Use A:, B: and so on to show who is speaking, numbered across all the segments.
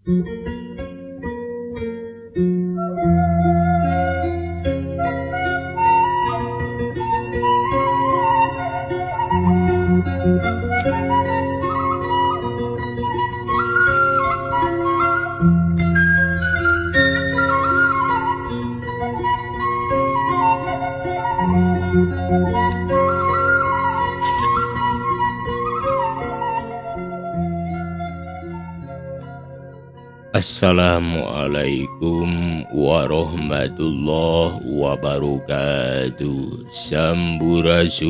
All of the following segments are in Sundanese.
A: Assalamualaikum warahmatullahi wabarakatuh. Sampurasun.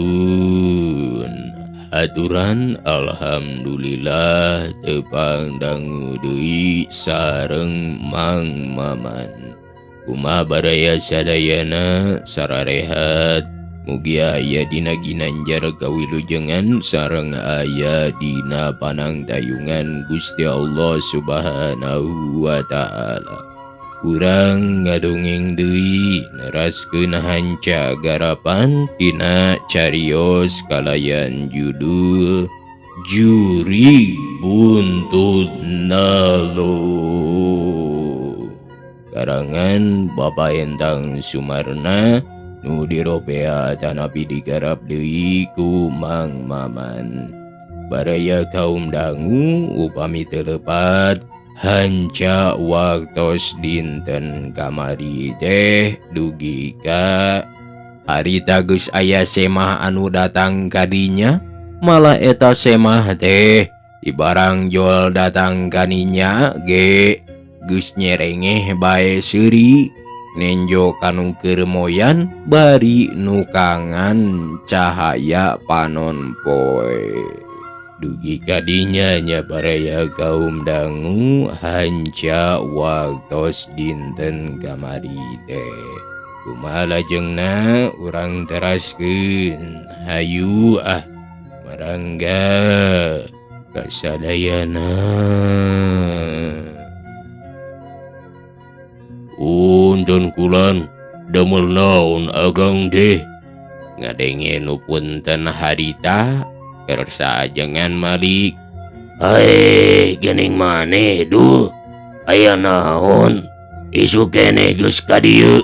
A: Aturan alhamdulillah tepang dangu deui sareng Mang Maman. Kumaha baraya sadayana sararehat. Mugi aya dina ginanjar kawilujengan sareng aya dina panangtayungan Gusti Allah Subhanahu wa taala. Urang ngadongeng deui neraskeun hanca garapan tina carios kalayan judul Jurig Buntut Nalo. Karangan Bapak Entang Sumarna nu diropea tanapi digarap deui ku Mang Maman. Baraya kaum dangu upami teu lepat hanca waktos dinten kamari teh dugi ka harita geus aya semah anu datang kadinya, malah eta semah teh di barang jol datang kaninya ge geus nyerengeh bae seuri nenjo kanu keur moyan bari nukangan cahaya panon poe. Dugi kadinya nya baraya kaum dangu hanca waktos dinten kamari teh. Kumaha lajengna urang teraskeun. Hayu ah marangga kasadayana. Punten kulan damel naon agang deh ngadenge nu punten harita kersa ajengan Malik.
B: Ae geuning maneh duh aya naon isu keneh geus ka dieu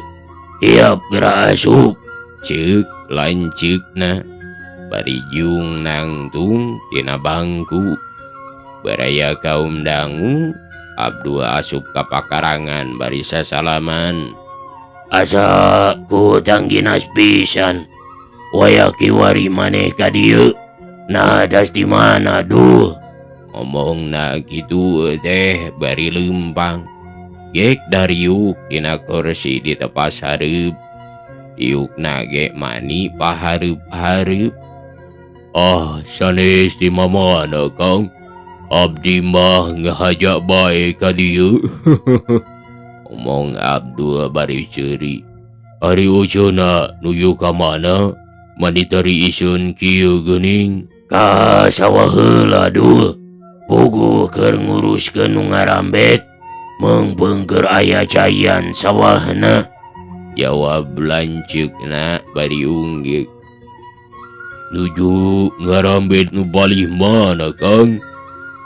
B: hiap geura asup
A: ceuk lanceukna bari jung nangtung dina bangku. Baraya kaum dangu Abdul asup ka pakarangan bari sasalaman.
B: Asa ku tangginas pisan waya kiwari maneh ka dieu nah das di mana duh
A: ngomongna kitu teh bari leumpang. Gek dariuk dina kursi di tepas hareup. Diukna ge mani pahareup-hareup.
B: Ah sanes di mamana Kang, abdi mah ngahaja bae ka dieu.
A: Omong Abdul bari seuri.
B: Ari uceuna nuju ka mana manitari isun kieu geuning ka sawah heula duh puguh keur nguruskeun nu ngarambet meungpeung keur aya caian sawahna
A: jawab lanceukna bari unggek.
B: Nuju ngarambet nu balih mana Kang?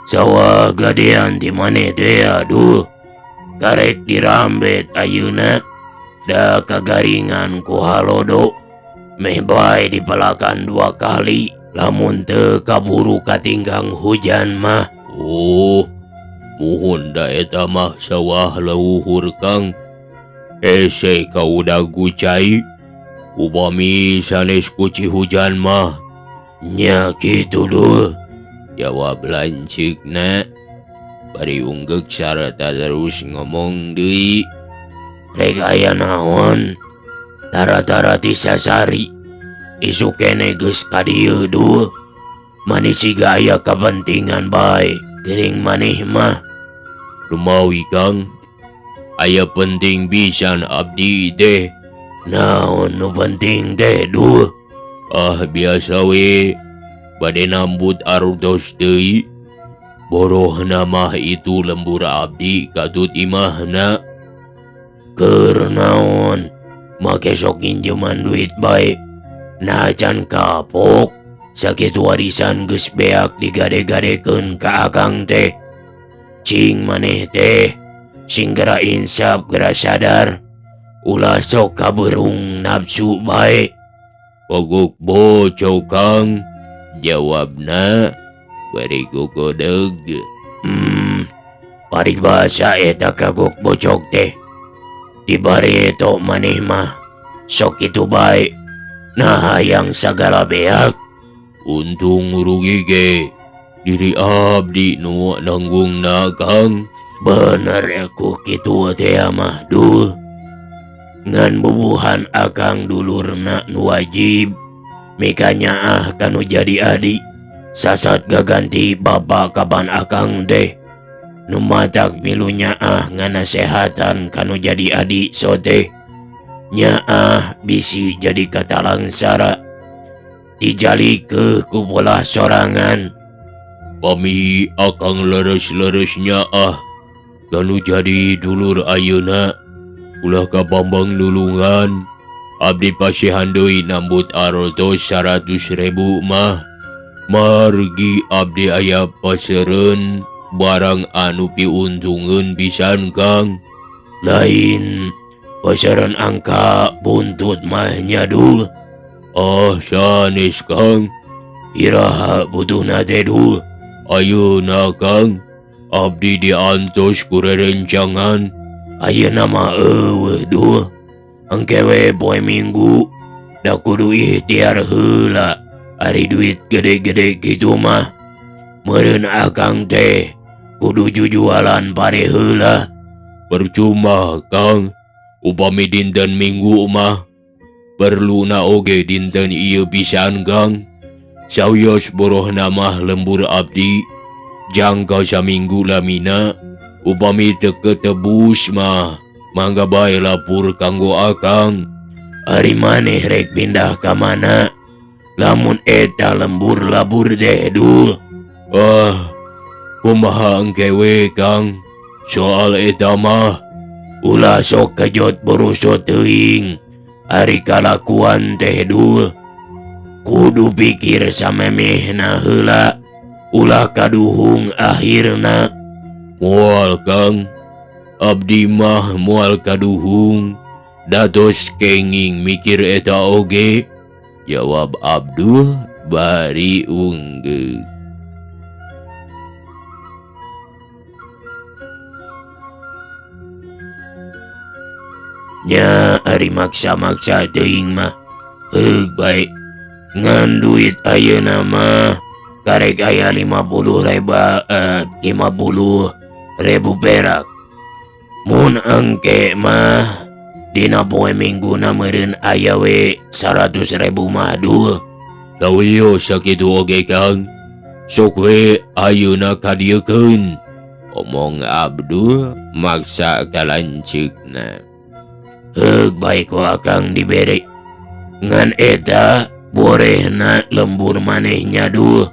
B: Sawah gadean di maneh teh aduh karek dirambet ayeuna da kagaringan ku halodo meh bae dipelakan 2 kali lamun teu kaburu katinggang hujan mah.
A: Oh muhun da eta mah sawah leuhur Kang, hese kaudag ku cai upami sanes kuci hujan mah.
B: Nya kitu duh
A: jawab lanceukna bari unggeuk sarta terus ngomong deui.
B: Rek aya naon tara-tara ti sasari isuk keneh geus ka dieu duh manis siga aya kapentingan bae geuning maneh mah.
A: Lumawi Kang, aya penting pisan abdi teh.
B: Naon nu penting teh duh?
A: Ah biasa we bade nambut artos deui. Borohna mah itu lembur abdi katut imahna.
B: Keur naon make sok nginjeman duit bae nah can kapok sakitu warisan geus beak digade-gadekeun ka akang teh. Cing maneh teh sing gera insaf gera sadar ulah sok kaberung nafsu bae.
A: Kagok bocok Kang, jawabna bari gogodeg.
B: Paribasa eta kagok bocok teh dibareto maneh mah sok kitu bae. Nah hayang sagala beak.
A: Untung rugi ge diri abdi nu nanggungna Kang.
B: Bener aku kitu teh mah dul. Ngan bubuhan akang dulurna nu wajib mikanya ah kanu jadi adi sasat gaganti bapak kapan akang teh nu matak milunya ah nganasehatan kanu jadi adi sote nyaah bisi jadi katalangsara dijali ke kubolah sorangan.
A: Pami akang leres-leresnya ah kanu jadi dulur ayeuna ulah ka Bambang nulungan. Abdi pasihan deui nambut arotos 100.000 mah. Margi abdi aya paseureun barang anu piuntungeun pisan Kang.
B: Lain paseureun angka buntut mah nya dul.
A: Ah sanes Kang.
B: Iraha butuhna teh dul.
A: Ayeuna Kang, abdi diantos ku rerencangan.
B: Ayeuna mah eueuh dul. Engke we poe Minggu da kudu ikhtiar heula. Ari duit gede-gede kitu mah meureun akang teh kudu jujualan pare heula.
A: Percuma Kang, upami dinten Minggu mah perluna oge dinten ieu pisan Kang. Sawios borohna mah lembur abdi jangka saminggu lamina. Upami teu ketebus mah mangga bae lapor kanggo akang.
B: Ari maneh rek pindah ka mana lamun eta lembur labur teh dul?
A: Ah, kumaha engke we Kang soal eta mah.
B: Ulah sok kejot borosot teuing ari kalakuan teh dul. Kudu pikir samemehna heula ulah kaduhung akhirna.
A: Moal Kang, abdi mah moal kaduhung dados kenging mikir eta oge, jawab Abdul bari unggeuh.
B: Nya ari maksa-maksa teuing mah heug bae. Ngan duit ayeuna mah karek aya 50.000 perak. Mun engke mah dina poe Mingguna meureun aya we 100.000 mah dul.
A: Sawios sakitu oge Kang, sok we ayeuna kadieukeun, omong Abdul maksa kalanceukna.
B: Heug bae ku akang dibere. Ngan eta borehna lembur maneh nya dul.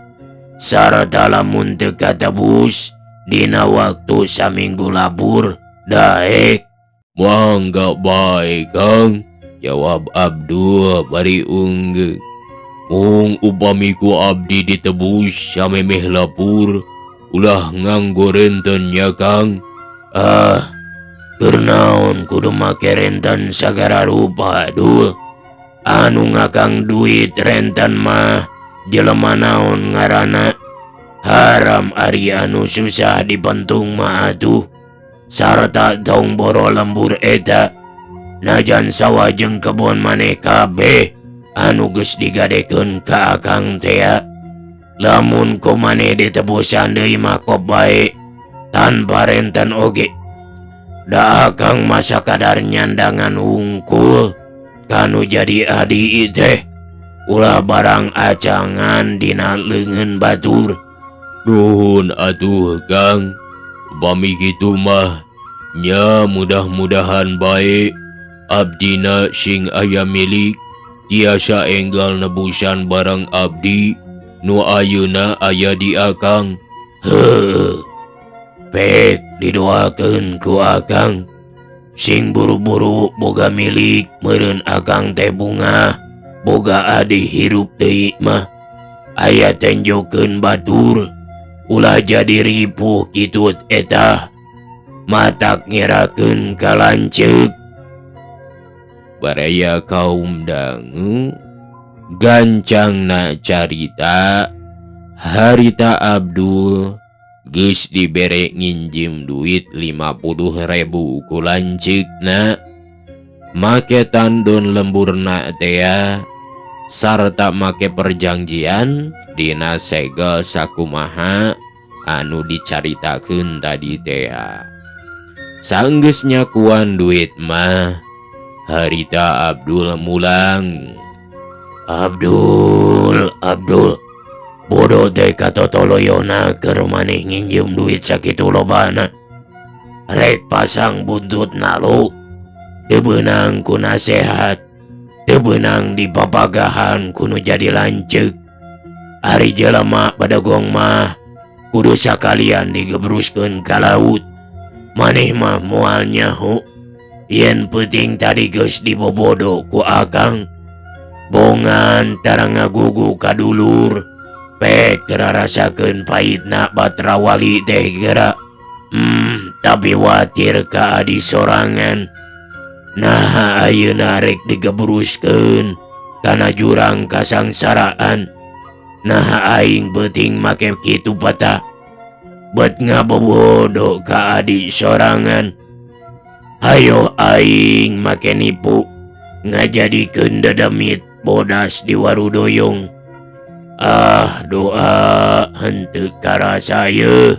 B: Sarta lamun teu katebus dina waktu saminggu labur daek.
A: Mangga bae Kang, jawab Abdul bari unggeuh. Mung upami ku abdi ditebus samemeh lapur ulah nganggo renten nya Kang.
B: Ah, keur naon kudu make renten sagala rupa dul. Anu ngakang duit renten mah jelema naon ngaranna. Haram ari anu susah dipentung mah atuh. Sarta tong boro lembur eta najan sawah jeung kebon maneh kabeh anu geus digadekeun ka akang tea. Lamun ku maneh ditebusan deui mah kop bae tanpa renten oge. Da akang masa kadar nyandangan hungkul kanu jadi adi teh. Ulah barang acangan dina leungeun batur.
A: Nuhun atuh Kang, upami kitu mah nya mudah-mudahan bae abdina sing aya milik tiasa enggal nebusan barang abdi nu ayeuna aya di akang.
B: Heuh, pek didoakeun ku akang sing buru-buru boga milik meureun akang teh bungah boga adi hirup deui mah aya tenjokeun batur. Ulah jadi ripuh kitu eta matak ngerakeun ka lanceuk.
A: Baraya kaum dangu gancangna carita harita Abdul geus dibere nginjem duit 50.000 ku lanceukna make tandon lemburna tea sarta make perjanjian dina segel sakumaha anu dicaritakeun tadi tea. Sanggeus nyakuan duit mah harita Abdul mulang.
B: Abdul, Abdul, bodoh teh katotoloyona keur maneh nginjem duit sakitu lobana. Rek pasang buntut nalu, teu beunang ku nasehat, teu beunang dipapagahan ku nu jadi lanceuk. Ari jelema badagong mah kudu sakalian digebruskeun ka laut. Maneh mah moal nyaho. Yen peuting tadi geus dibobodo ku akang. Bongan tara ngagugu ka dulur. Pek teu rarasakeun pahitna batra wali teh geura. Tapi watir ka adi sorangan. Naha ayeuna rek digebruskeun kana jurang kasangsaraan. Naha aing peuting make kitu patah. Bet ngabobodo ka adi sorangan. Hayo aing make nipu ngajadikeun dedemit bodas di Warudoyong. Ah, doa henteu karasa yeuh.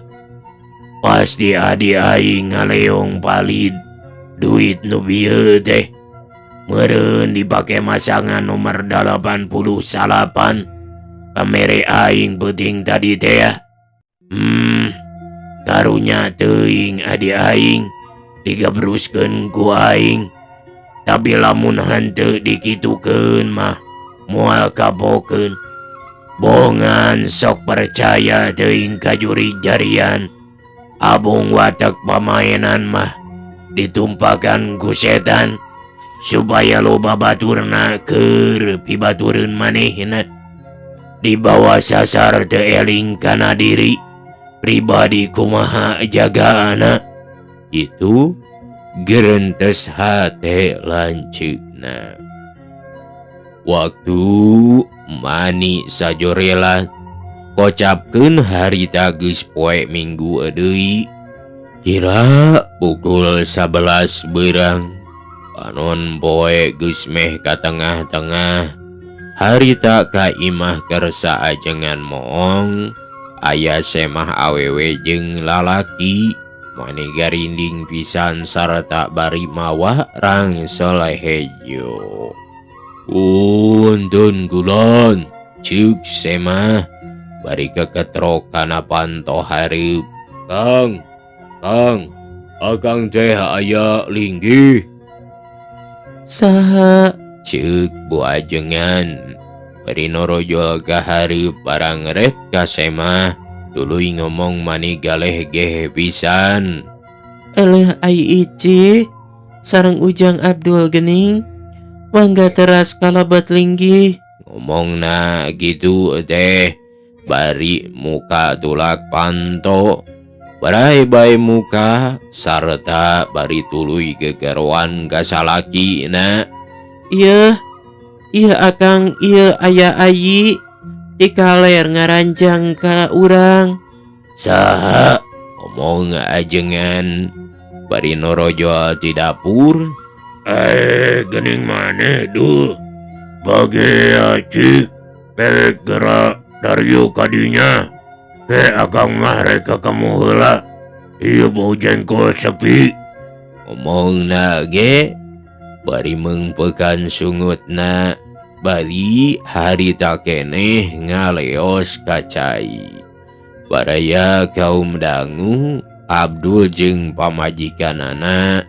B: Pasti adi aing ngaleong palid duit nu bieu teh. Meureun dipake masangan nomor 89. Pamere aing peuting tadi teh ya. Karunya teuing adi aing digebruskeun ku aing. Tapi lamun henteu dikitukeun mah moal kapokeun. Bongan sok percaya teuing ka jurig jarian. Abong watak pamainan mah ditumpakan ku setan supaya loba baturna keur pibatureun manehna. Dibawa sasar teu eling kana diri pribadi kumaha jagaana.
A: Itu gerentes hate lanceukna. Waktu mani sajorela kocapkeun harita geus poe Minggu deui. Kira pukul 11 beurang panon poe geus meh ka tengah-tengah. Harita ka imah kersa ajengan moong aya semah awewe jeung lalaki mani garinding pisan sarta bari mawa rangsel hejo. Punten kulon ceuk semah bari keketrok kana panto hareup. Kang, Kang, akang teh aya linggih. Saha? Ceuk bu ajengan bari norojol ka hareup barang ret ka semah tuluy ngomong mani galeh geh pisan.
C: Eleh ai Ici sareng Ujang Abdul gening mangga teras kalabat linggih.
A: Ngomongna gitu teh bari muka tulak panto barai bae muka sarta bari tuluy gegeroan ka salakina.
C: Ieu, ieu akang, ieu aya ayi di kaler ngaranjang ka urang.
A: Saha? Omong ajengan bari norojol di dapur.
B: Gening maneh duh. Bage aci pek gerak dario kadinya. Ke akang mah rek ka kamu heula. Ieu bau jengkol sepi.
A: Omongna ge bari mengpekan sungutna bari harita keneh ngaleos kacai. Baraya kaum dangu Abdul jeung pamajikanana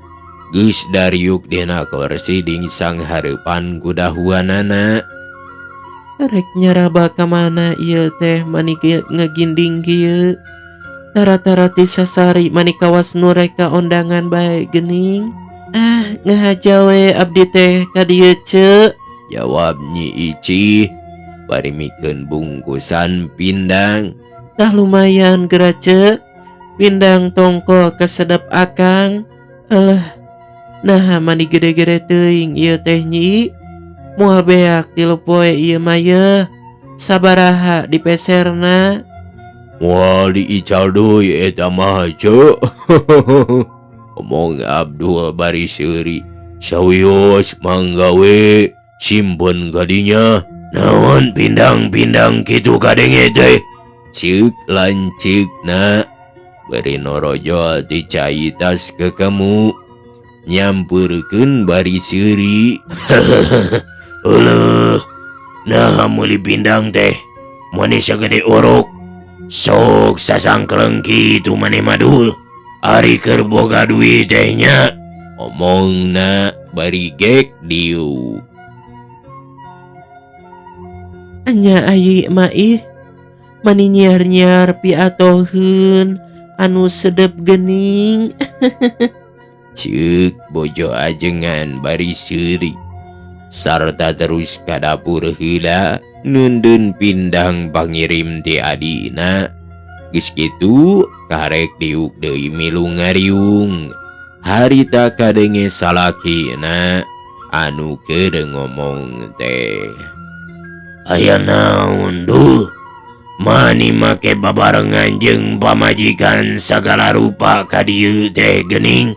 A: geus dariuk dina kursi dingsang hareupan kudahuanana.
C: Rek nyaraba ka mana ieu teh mani ngeginding kieu. Tara-tara ti sasari mani kawas nu rek ka ondangan bae gening. Ah, ngahaja we abdi teh ka dieu ceu.
A: Jawab Nyi Ici bari mikeun bungkusan pindang.
C: Tah lumayan geura ce. Pindang tongkol kasedep akang. Alah, naha mani gede-gede teuing ieu teh nyi. Moal beak 3 poe ieu mah yeuh. Sabaraha dipeserna?
A: Moal diical deui eta mah ce. Omong Abdul bari seuri. Sawios mangga we simpen kadinya.
B: Naon pindang-pindang kitu kadenge teh?
A: Ceuk lanceukna bari norojol ti cai tas kekemu nyampeurkeun bari seuri.
B: Euleuh, naha meuli pindang teh mani sagede orok. Sok sasangkleng kitu maneh mah dul. Ari keur boga duit teh nya.
A: Omongna bari gek dieu.
C: Anya ayi mah ih, mani nyiar-nyiar piatoheun anu sedep gening.
A: Ceuk bojo ajengan bari seuri sarta terus ka dapur heula nundun pindang pangirim ti adina. Geus kitu karek diuk deui milu ngariung. Harita kadenge salakina anu keur ngomong teh.
B: Aya naon duh? Mani make babarengan jeung pamajikan sagala rupa ka dieu teh geuning.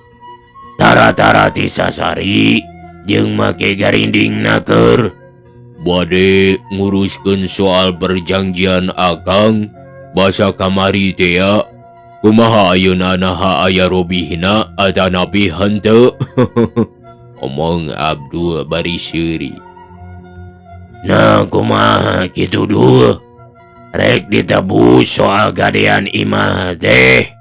B: Tara-tara ti sasari jeung make garinding naker.
A: Bade nguruskeun soal perjanjian akang basa kamari teh ya. Kumaha ayeuna naha aya robihna atanapi henteu? Omong Abdul bari seuri.
B: Nah kumaha kitu duh? Rek ditebus soal gadean imah teh.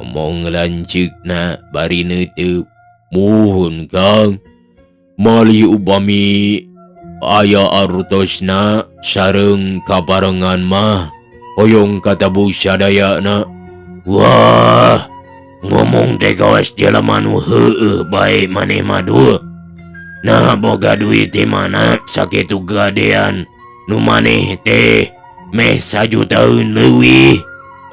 A: Omong lanceukna bari neuteub. Muhun Kang, mali upami aya artosna sareng kabarengan mah hoyong katebus sadayana.
B: Wah, ngomong teh kawas jelema nu heueuh bae maneh mah duh. Nah boga duit di mana sakitu gadean nu maneh teh meh sajutaeun leuwih.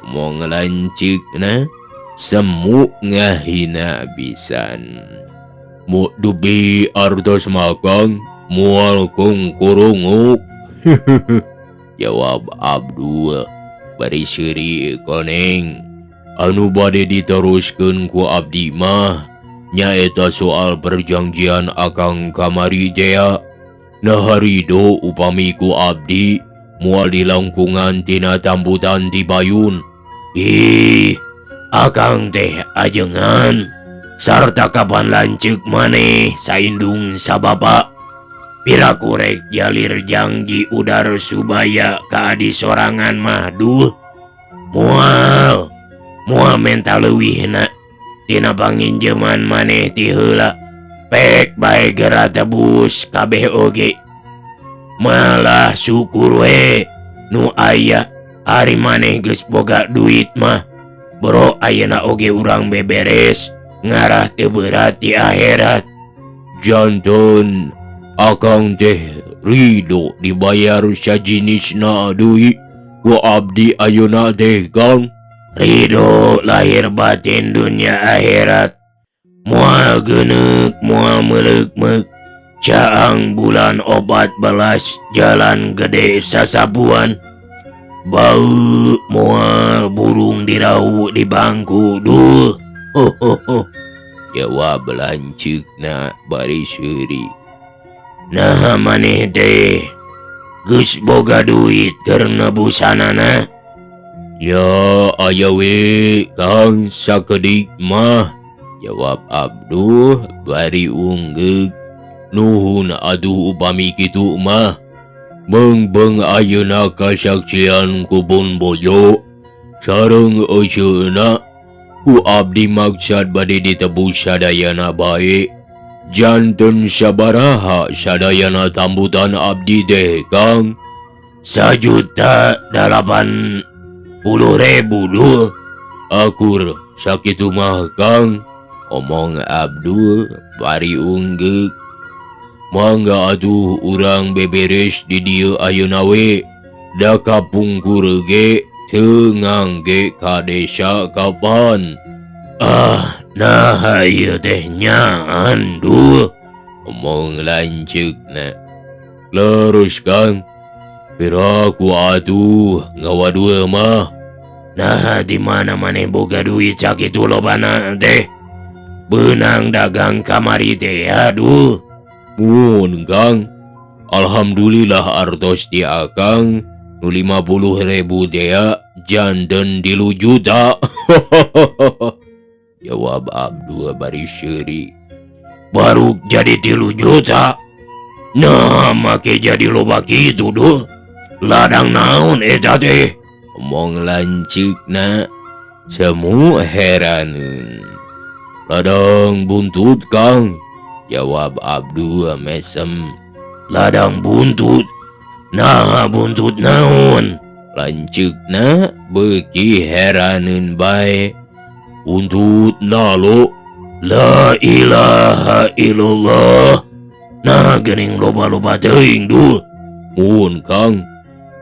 A: Omong lanceukna semu ngahina pisan. Mu dubi artos makang moal kungkurunguk. Jawab Abdul bari seuri koneng. Anu bade diteruskeun ku abdi mah nyaeta soal perjanjian akang kamari teh. Nah harido upami ku abdi moal dilangkungan tina tambutan ti bayun.
B: Ih, akang teh ajengan sarta kapan lanceuk maneh saindung sabapa. Piraku rek jalir jangji udar subaya ka adi sorangan mah duh. Moal, moal menta leuwihna tina panginjeman maneh ti heula. Pek bae geura tebus kabeh oge. Malah syukur we nu aya ari maneh geus boga duit mah. Bro ayeuna oge urang beberes ngarah teu berat di akhirat.
A: Janten akang teh rido dibayar sajinisna deui ku abdi ayeuna teh Kang.
B: Rido lahir batin dunia akhirat. Moal geuneuk moal meuleuk-meuk. Caang bulan 14 jalan gede sasabuan. Bau moal burung dirau di bangku duh. Ho ho ho.
A: Jawab lanceukna bari seuri.
B: Nah maneh teh geus boga duit keur nebusanana.
A: Ya aya we Kang sakedik mah. Jawab Abdul bari unggeuk. Nuhun aduh upami kitu mah. Bengbeng ayeuna kasaksian kubun bojo sareng euceuna ku abdi maksad bade ditebus sadayana bae. Janten sabaraha sadayana tambutan abdi teh Kang?
B: 1.080.000 duh.
A: Akur sakitu mah Kang. Omong Abdul bari unggeuk. Mangga atuh urang beberes di dieu ayeuna we. Da kapungkur ge Teu ngangge ka desa kapan?
B: Ah, nah ieu teh nyaan duh.
A: Omong lanceukna. Leres Kang. Piraku atuh ngawadul mah.
B: Nah, di mana maneh boga duit sakitu lobana teh? Beunang dagang kamari teh aduh.
A: Mun Kang. Alhamdulillah artos ti Akang nu 50.000 teh janten 3 juta. Jawab Abdul bari seuri.
B: Baru jadi 3 juta. Nah, make jadi loba kitu duh. Ladang naon eta teh?
A: Omong lanceukna semu heraneun. Ladang buntut Kang, jawab Abdul mesem.
B: Ladang buntut? Nah, buntut naon?
A: Lanceukna beuki heraneun bae. Buntut nalo.
B: La ilaha illallah. Nah, geuning loba-loba teuing duh.
A: Mun Kang,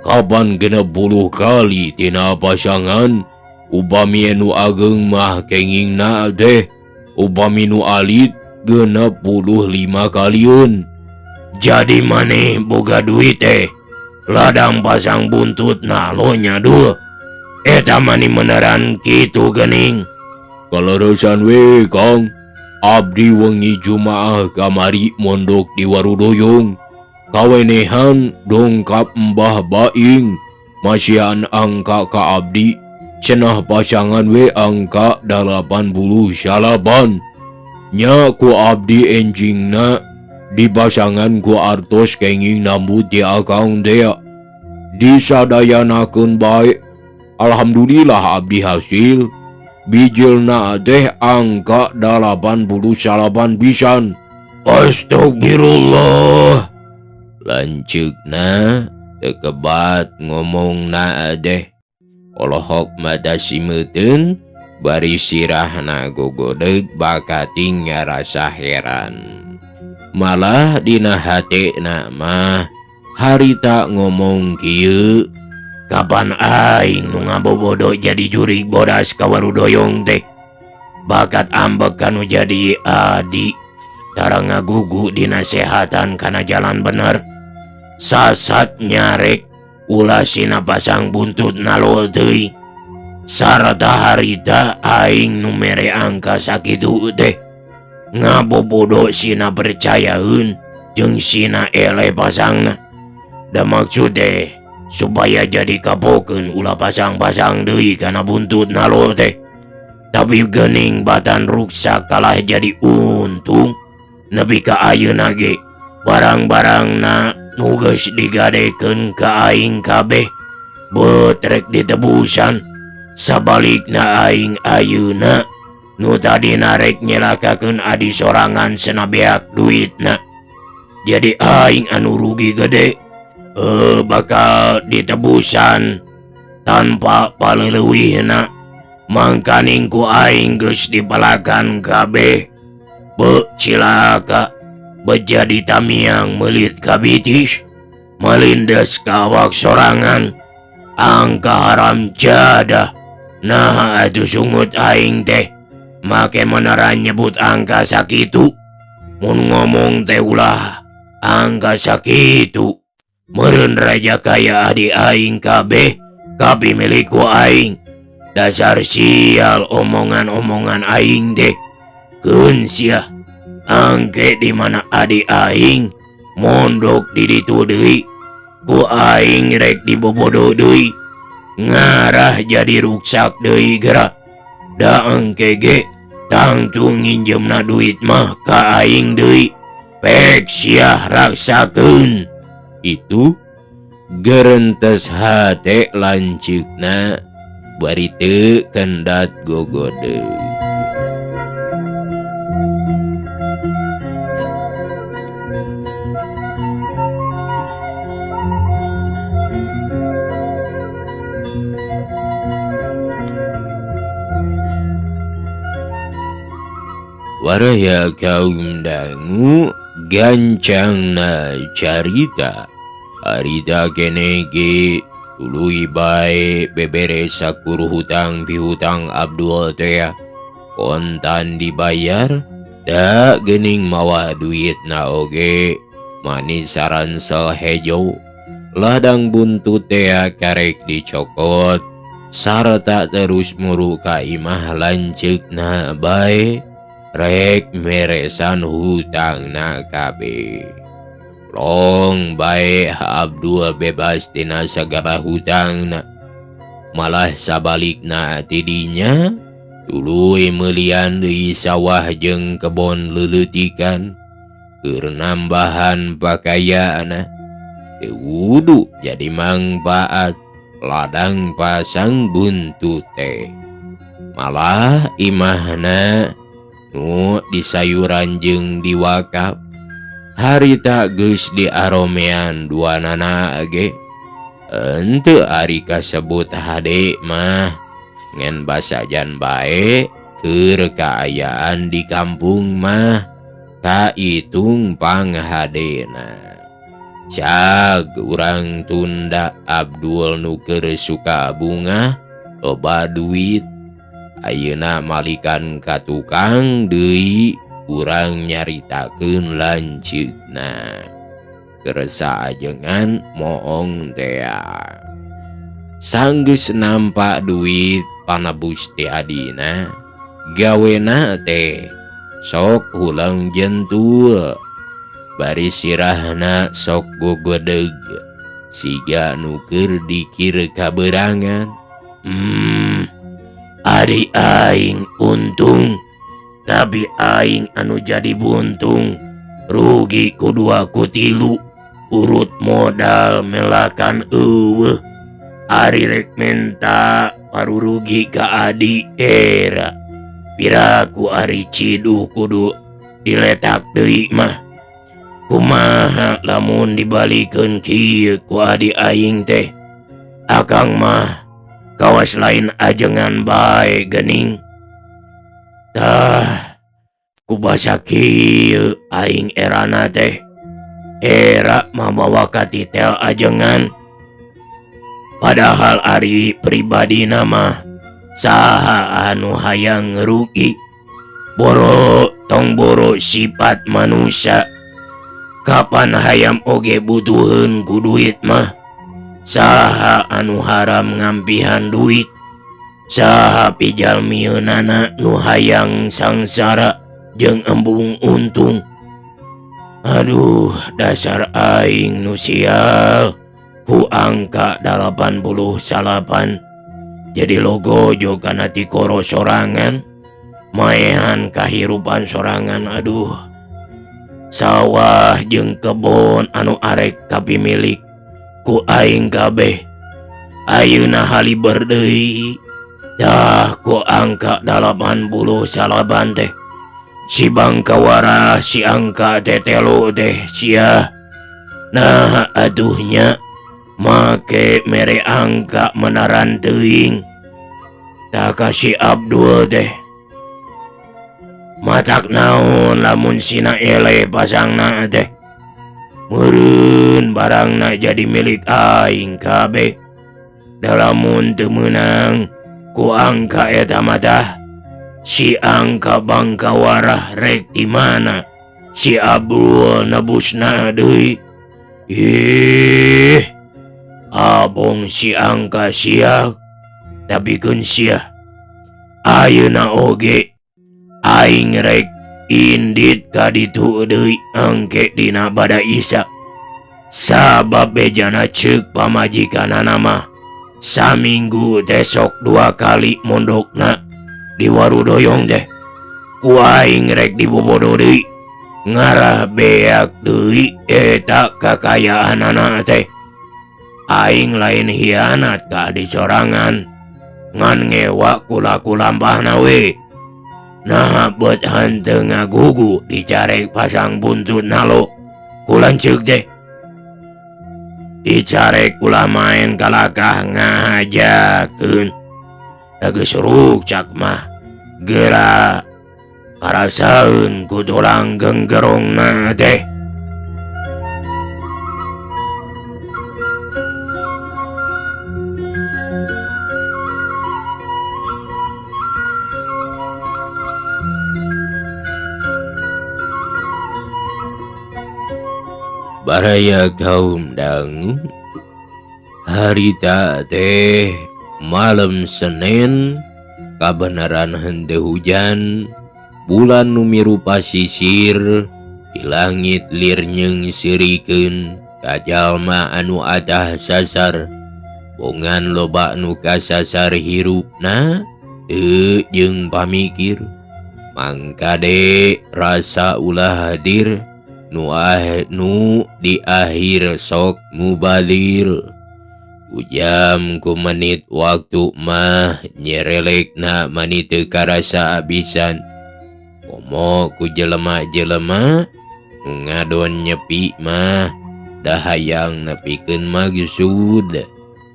A: kapan 60 kali tina pasangan upami nu ageng mah kengingna teh, upami nu alit 65 kaliun.
B: Jadi maneh boga duit teh ladang pasang buntut nalo nya duh. Eta mani meneran kitu geuning.
A: Kaleresan we Kang, abdi wengi Jumaah kamari mondok di Warudoyong. Kawenehan dongkap Mbah Baing, masihan angka ka abdi, cenah pasangan we angka 89. Nya ku abdi enjingna di pasangan ku artos kenging nambut di akang dea. Disadayanakeun bae. Alhamdulillah abdi hasil. Bijilna teh angka 89 pisan.
B: Astagfirullah.
A: Lanceukna teu kebat ngomongna teh. Olohok mata simeuteun bari sirahna gogodeg bakating ngarasa heran. Malah dina hatena mah harita ngomong kieu.
B: Kapan aing nu ngabobodo jadi jurig bodas ka Warudoyong teh? Bakat ambek kanu jadi adi, tara ngagugu dinasehatan kana jalan bener. Sasat nyarek ulah sina pasang buntut nalo deui. Sarta harita aing nu mere angka sakitu teh. Ngabobodo sina percayaeun jeung sina eleh pasangna. Da maksud teh supaya jadi kapokeun ulah pasang-pasang deui kana buntut nalo teh. Tapi geuning batan ruksak kalah jadi untung. Nepi ka ayeuna ge barang-barangna nu geus digadekeun ka aing kabeh beut rek ditebusan. Sabalikna aing ayeuna nu tadina rek nyelakakeun adi sorangan senabeak duitna. Jadi aing anu rugi gede. Bakal ditebusan tanpa paleleuwihna. Mangkaning ku aing geus dipalakan kabeh. Beuh cilaka bejadi tamiang meulit kabitis, melindes ka awak sorangan. Angka haram jadah. Nah atuh sungut aing teh make meneran nyebut angka sakitu. Mun ngomong teh ulah angka sakitu. Meureun raja kaya adi aing kabeh kapi milik ku aing. Dasar sial omongan-omongan aing teh. Keun sia angke di mana adi aing mondok di ditu deui. Ku aing rek dibobodo deui. Ngarah jadi ruksak deui geura. Da engke ge tangtu nginjemna duit mah ka aing deui. Pek sia raksakeun.
A: Itu gerentes hate lanceukna bari teu kendat gogodeug. Waraya kaum dangu gancangna carita. Harita kene ge Tuluy bae beberes sakur hutang pihutang Abdul teh kontan dibayar da geuning mawa duitna oge manis saransel hejo ladang buntut teh karek dicokot sarta terus muru ka imah lanceukna bae rek meresan hutangna kabeh. Long bae Abdul bebas tina sagala hutangna malah sabalikna tidinya tuluy meulian deui sawah jeung kebon leuleutikan keur nambahan pakayaanna teu wudu jadi mangpaat ladang pasang buntut teh malah imahna nu disayuran jeung diwakaf harita geus diaromean duanana ge henteu ari kasebut hade mah ngan basajan bae keur kaayaan di kampung mah kaitung panghadena. Cag urang tunda Abdul nu keur suka bunga loba duit ayeuna malikan ka tukang deui urang nyaritakeun lanceukna kersa ajengan moong tea. Sanggeus nampak duit panebus ti adina gawena teh sok hulang jentul bari sirahna sok gogedeg siga nu keur dikir kaberangan.
B: Ari aing untung tapi aing anu jadi buntung rugi ku dua ku tilu urut modal melakan eueuh ari rek menta baru rugi ka adi era piraku ari ciduh kudu diletak deui mah kumaha lamun dibalikeun kieu ku adi aing teh akang mah kawas lain ajengan bae geuning. Tah kubasa kieu aing erana teh era mamawa katitel ajengan padahal ari pribadina mah saha anu hayang rugi boro tong boro sifat manusia kapan hayam oge butuheun ku duit mah saha anu haram ngampihan duit saha pijalmieunana nu hayang sangsara jeung embung untung. Aduh dasar aing nu sial ku angka 89 jadi logojo kana tikoro sorangan maehan kahirupan sorangan. Aduh sawah jeung kebon anu arek kapimilik ku aing kabeh ayeuna haliber deui. Dah ku angka 89 teh si bangkawara si angka tetelo teh sia. Nah aduhnya make mere angka menaran teuing tah ka si Abdul teh matak naon lamun sina ele pasangna teh meureun barangna jadi milik aing kabeh da lamun teu meunang ku angka eta mah si angka bangkawarah rek di mana si Abdul nebusna deui. Ih abong si angka sial tapi keun sia ayeuna oge aing rek indit ka ditu deui engke dina bada isa sabab bejana ceuk pamajikanana mah saminggu teh sok 2 kali mondokna di Warudoyong teh ku aing rek dibobodo deui ngarah beak deui eta kakayaanana teh. Aing lain hianat ka adi sorangan ngan ngewa kula-kula lampahna we. Nah beut henteu ngagugu dicarek pasang buntut nalo ku lanceuk teh dicarek kula main kalakah ngahajakeun da geus rukcak mah geura karasaeun ku tulang genggerongna teh.
A: Baraya kaum dangu, harita teh malam Senin, kabeneran henteu hujan, bulan nu mirupa sisir di langit lir nyeungseurikeun ka jalma anu atah sasar. Bongan loba nu kasasar hirupna teu jeung pamikir. Mangkade rasa ulah hadir nu nu di akhir sok mubalir. Ku jam ku menit waktu mah nyerelekna mani teu karasa abisan. Komo ku jelema-jelema nu ngadon nyepi mah da hayang nepikeun maksud,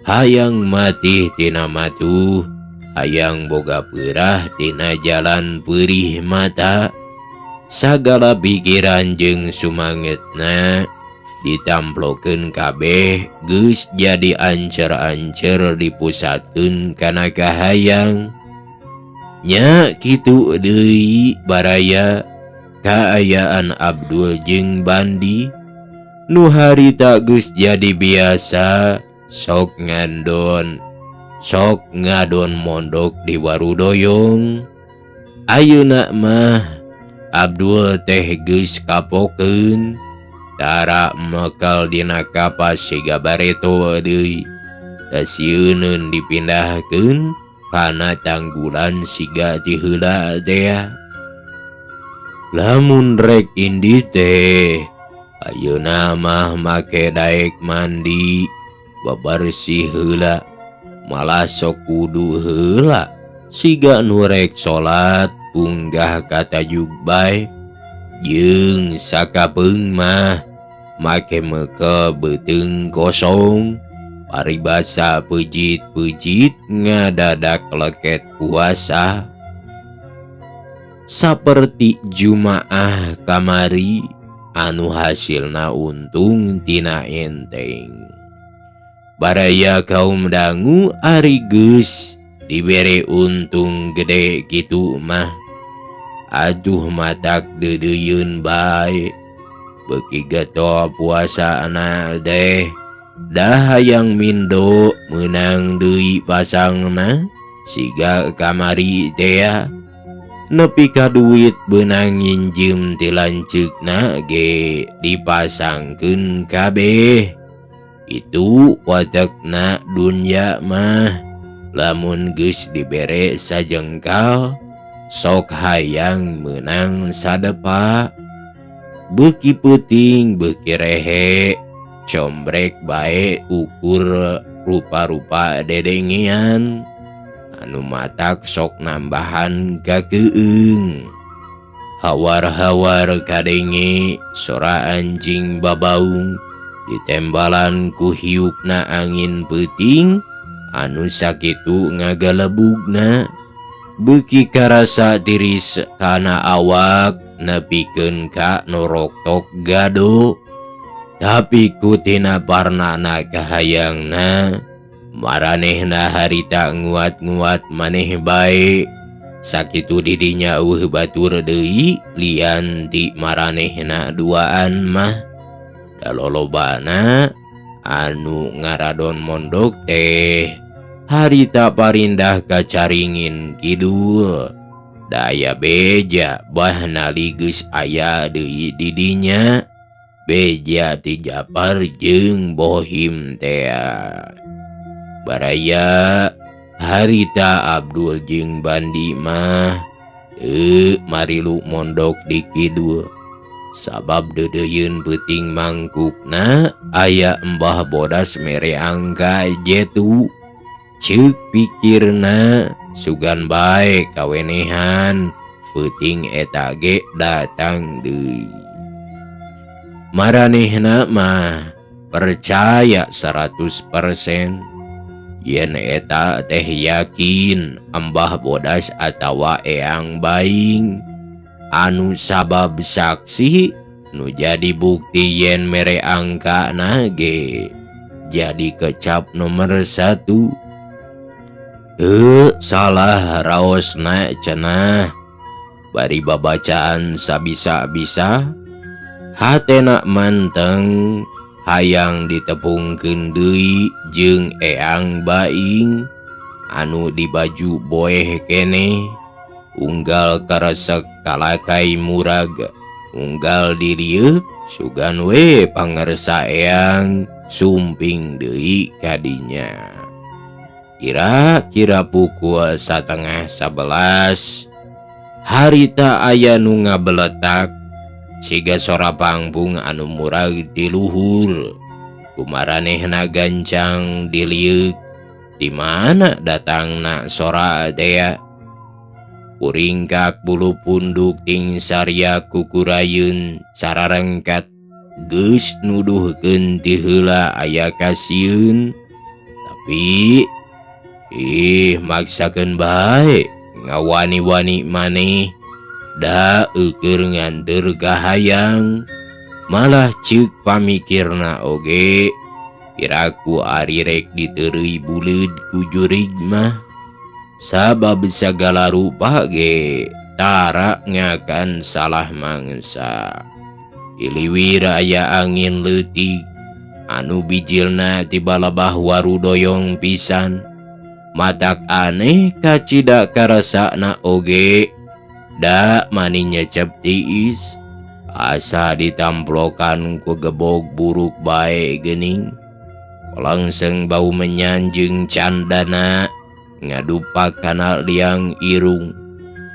A: hayang matih tina matuh, hayang boga peurah tina jalan peurih mata. Sagala pikiran jeung sumangetna ditamplokeun kabeh geus jadi ancer-ancer dipusatkeun kana kahayang. Nya kitu deui baraya kaayaan Abdul jeung Bandi nu harita geus jadi biasa sok ngadon mondok di Warudoyong. Ayeuna mah Abdul teh geus kapokeun, tara mekel dina kapas siga bareto deui, da sieuneun dipindahkeun kana tanggulan siga ti heula tea. Lamun rek indit teh ayeuna mah make daek mandi, babarsih heula, malah sok wudu heula siga nu rek salat, unggah ka tajug bae. Jeung sakapeung mah make mekel beuteung kosong, paribasa peujit-peujit ngadadak leket puasa saperti Jumaah kamari anu hasilna untung tina enteng. Baraya kaum dangu, ari geus dibere untung gede kitu mah aduh, matak deudeuieun bae, beuki getol puasana deh, da hayang mindo meunang deui pasangna siga kamari tea, nepi ka duit beunang nginjem ti lanceukna ge dipasangkeun kabeh. Itu watekna dunya mah, lamun geus dibere sajengkal sok hayang meunang sadepa. Beuki peuting beuki rehe, combrek bae ukur rupa-rupa dedengean anu matak sok nambahan kakeueung. Hawar-hawar kadenge sora anjing babaung ditembalan ku hiupna angin peuting anu sakitu ngagalebugna, beuki karasa tiris kana awak nepikeun ka noroktok gado. Tapi kutina parnana kahayangna, maranehna harita nguat-nguat maneh bae. Sakitu didinya euweuh batur deui lian ti maranehna duaan mah, da lolobana anu ngaradon mondok teh harita parindah ka Caringin Kidul. Daya beja Bah Nali geus aya deui didinya, beja ti Japar jeung Bohim tea. Baraya, harita Abdul jeung Bandi mah teu marilu mondok di kidul sabab deudeuieun peuting mangkukna aya Embah Bodas mere angka jetu. Ceuk pikirna, sugan bae kawenehan peuting eta ge datang deui. Maranehna mah percaya 100% yen eta teh yakin Embah Bodas atawa Eyang Baing anu sabab saksi nu jadi bukti yen mere angka ge jadi kecap nomor 1. Salah raosna cenah, bari babacaan sabisa-bisa. Hatena manteng hayang ditepungkeun deui jeung Eyang Baing anu dibaju boeh keneh unggal karesek kalakai murag unggal dilieup sugan we pangersa Eyang sumping deui kadinya. Kira-kira pukul 10:30 harita aya nu ngabeletak siga sora pangpung anu murag di luhur. Kumaranehna gancang dilieuk di mana datangna sora tea. Kuringkak bulu punduk ting saria kukurayeun sararengkat geus nuduhkeun ti heula aya kasieun tapi ih maksakeun bae ngawani-wani maneh da eueur nganteur ka hayang malah ceuk pamikirna oge piraku ari rek diteureuy buleud ku jurig mah sabab sagala rupa ge tara ngakan salah mangsa. Iliwir aya angin leutik anu bijilna ti balabah warudoyong pisan matak aneh kacida karasana oge da mani nyecep tiis asa ditamplokan ku gebog buruk bae geuning langsung bau menyan jeung candana ngadupak kana liang irung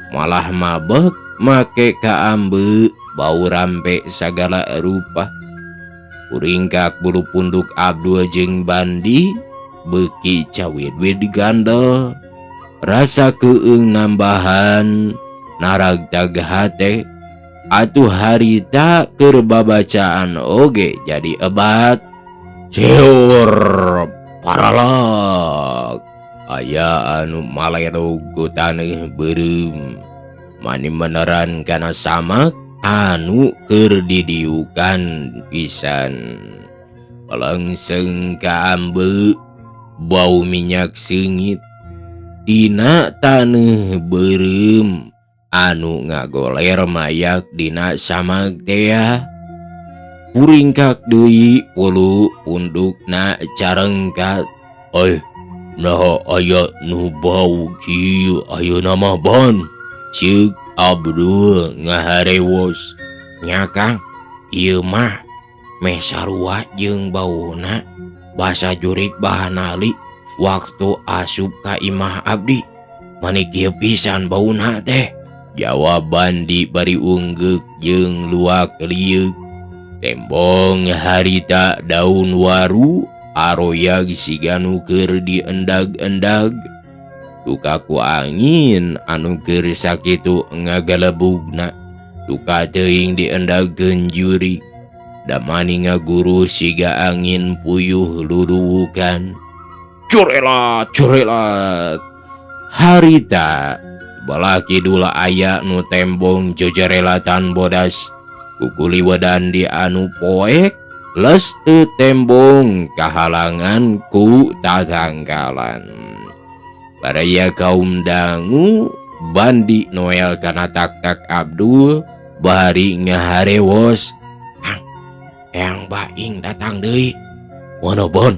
A: malah mabek make kaambe bau rampe sagala rupa. Kuringkak bulu punduk Abdul jeung Bandi beuki cawid-wid gandel rasa keung nambahan naragtag hate atuh harita keur babacaan oge jadi ebat. Ceur paralak aya anu malerog ku taneuh beureum mani meneran kana samak anu keur didiukan pisan. Palengseng kaambe bau minyak seungit dina taneuh beureum anu ngagoler mayak dina samak tea. Puringkak deui pulu pundukna carengkat. Ai naha aya nu bau kieu ayeuna mah ban ceuk Abdul ngaharewos. Nya Kang ieu mah meh sarua jeung bauna basa jurig bahanali waktu asup ka imah abdi mani kieu pisan bauna teh. Jawab Bandi bari unggeuk jeung luak lieuk. Tembong harita daun waru aroyag siga nu keur diendag-endag duka ku angin anu keur sakitu ngagalebugna duka teuing diendagkeun juri damani ngaguru siga angin puyuh luruwukan. Curelat curelat harita belah kidul aya nu tembong jojerelatan bodas kukuliwedan di anu poek les teu tembong kahalangan ku tatangkalan. Baraya kaum dangu Bandi Noel kana tak-tak Abdul bari ngaharewos. Kang, Eyang Baing datang deui. Mana bon?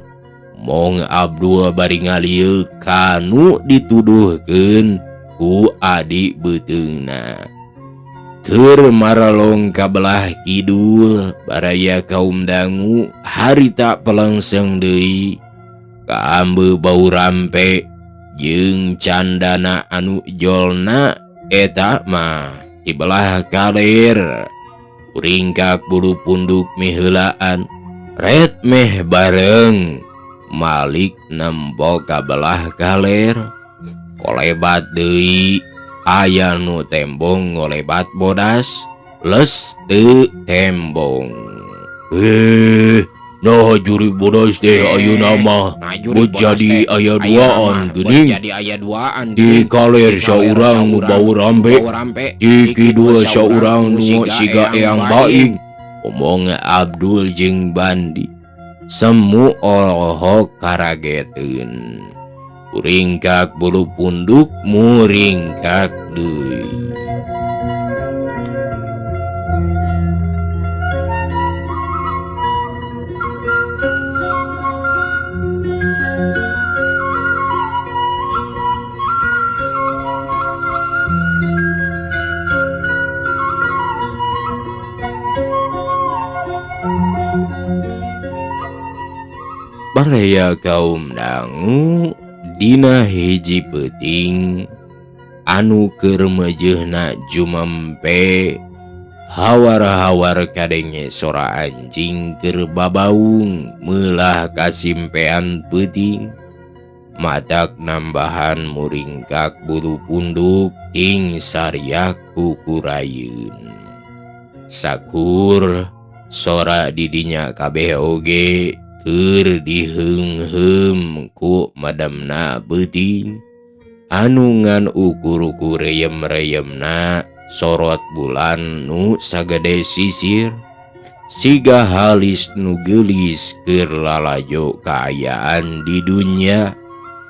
A: Mong Abdul bari ngalieuk kanu dituduhkeun ku adi beuteungna. Keur maralong kabelah kidul baraya kaum dangu harita pelengseng deui kaambe bau rampe jeung candana anu jolna eta mah di belah kaler. Kuringkak bulu punduk miheulaan ret meh bareng Malik nempo kabelah kaler kolebat deui aya nu tembong ngolebat bodas les teu tembong. Nah juri bodas teh ayeuna mah jadi aya duaan geuning. Di kaler saurang nu bau rampe, di kidul saurang nu siga Eyang Baing. Omong Abdul jeung Bandi semu olohok karageteun. Kuringkak bulu punduk muringkak deui. Baraya kaum dangu dina hiji peuting anu keur meujeuhna jumempe hawar-hawar kadenge sora anjing keur babaung meulah kasimpean peuting matak nambahan muringkak bulu punduk ting sariak kukurayeun sakur sora didinya kabeh oge keur diheungheum ku madamna beuting anu ngan ukur-ukur reyem-reyemna sorot bulan nu sagede sisir siga halis nu geulis keur lalajo kaayaan di dunya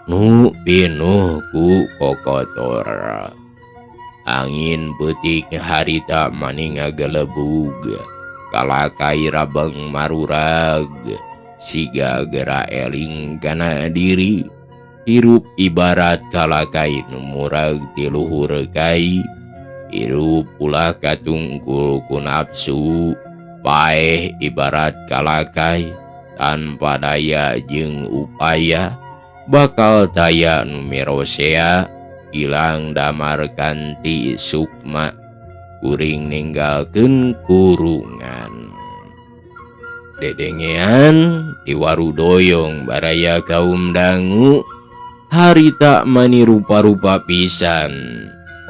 A: nu pinuh ku kokotor. Angin peuting harita mani ngagelebug kalakai rabeng marurag siga gera eling kana diri hirup ibarat kalakai nu murag ti luhur kai hirup ulah katungkul ku nafsu paeh ibarat kalakai tanpa daya jeung upaya bakal taya nu mirosea ilang damar kanti sukma kuring ninggalkeun kurungan. Dedengean di warudoyong baraya kaum dangu harita mani rupa-rupa pisan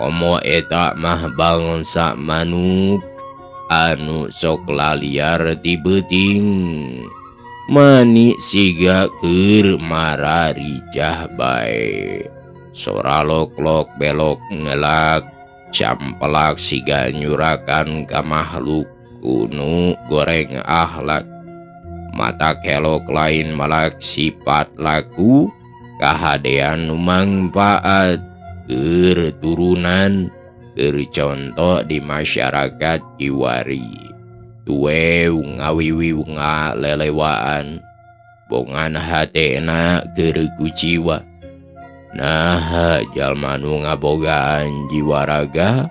A: komo eta mah bangsa manuk anu sok laliar ti beuting mani siga keur mararijah bae sora lok-lok belok ngelak campelak siga nyurakan ka makhluk kunu goreng akhlak mata kelok lain malak sifat laku kahadean nu mangfaat keur turunan keur contoh di masyarakat kiwari tuwew ngawiwiw ngalelewaan bongan hatena keur kuciwa. Nah jalma nu ngabogaan jiwa raga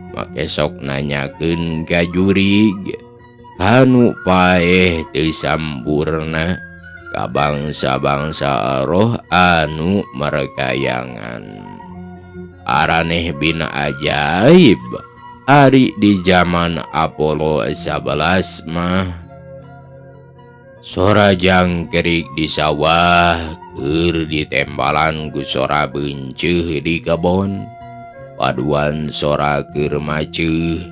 A: make sok nanyakeun ka jurig kanu paeh teu sampurna ka bangsa-bangsa roh anu marekayangan. Araneh bina ajaib ari di zaman Apollo 11 mah sora jangkerik di sawah keur ditembalan ku sora beunceih di kebon paduan sora keur maceuh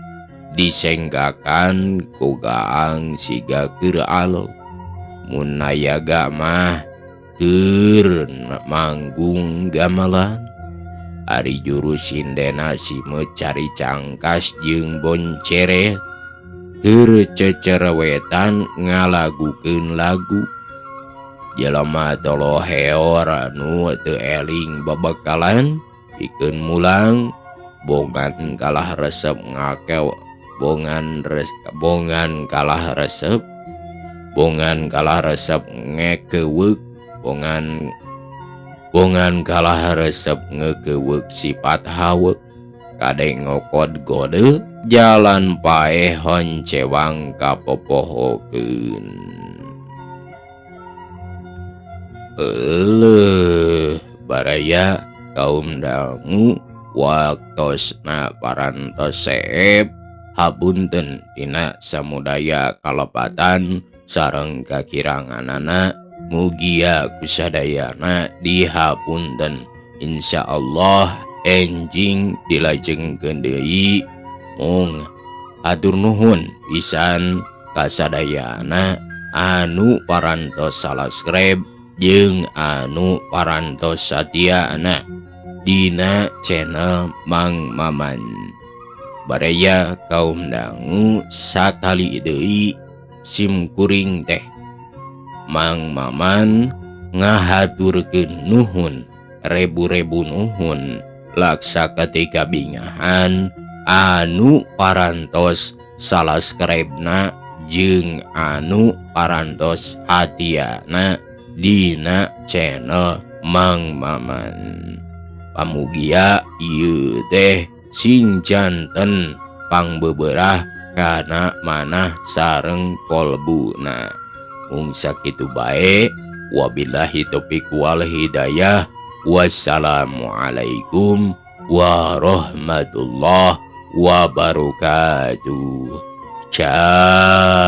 A: disenggakan ku gaang siga keur alok mun nayaga mah keur manggung gamelan ari juru sindena simeut cari cangkas jeung bonceret keur cecerewetan ngalagukeun lagu jelema toloheor anu teu eling babakalan pikeun mulang bongan kalah resep ngakew bongan kalah resep bongan kalah resep ngekeuweuk bongan kalah resep ngekeuweuk sifat haweuk kadeng ngokod gode jalan paeh honcewang kapopohokeun. Eleuh baraya kaum dangu waktosna parantos seep hapunten dina samudaya kalepatan sareng kakiranganana mugia kusadayana dihapunten. Insyaallah enjing dilajengkeun deui mung hatur nuhun pisan kasadayana anu parantos subscribe jeung anu parantos satiana dina channel Mang Maman. Baraya kaum dangu sakali deui sim kuring teh Mang Maman ngahaturkeun nuhun rebu-rebu nuhun laksa ketika bingahan anu parantos salaskribna jeung anu parantos hatiana dina channel Mang Maman. Pamugia ieu teh sing janten pangbeberah kana manah sareng kolbuna. Mung sakitu bae Wabillahi taufiq wal hidayah. Wassalamualaikum warahmatullahi wabarakatuh. Ciao.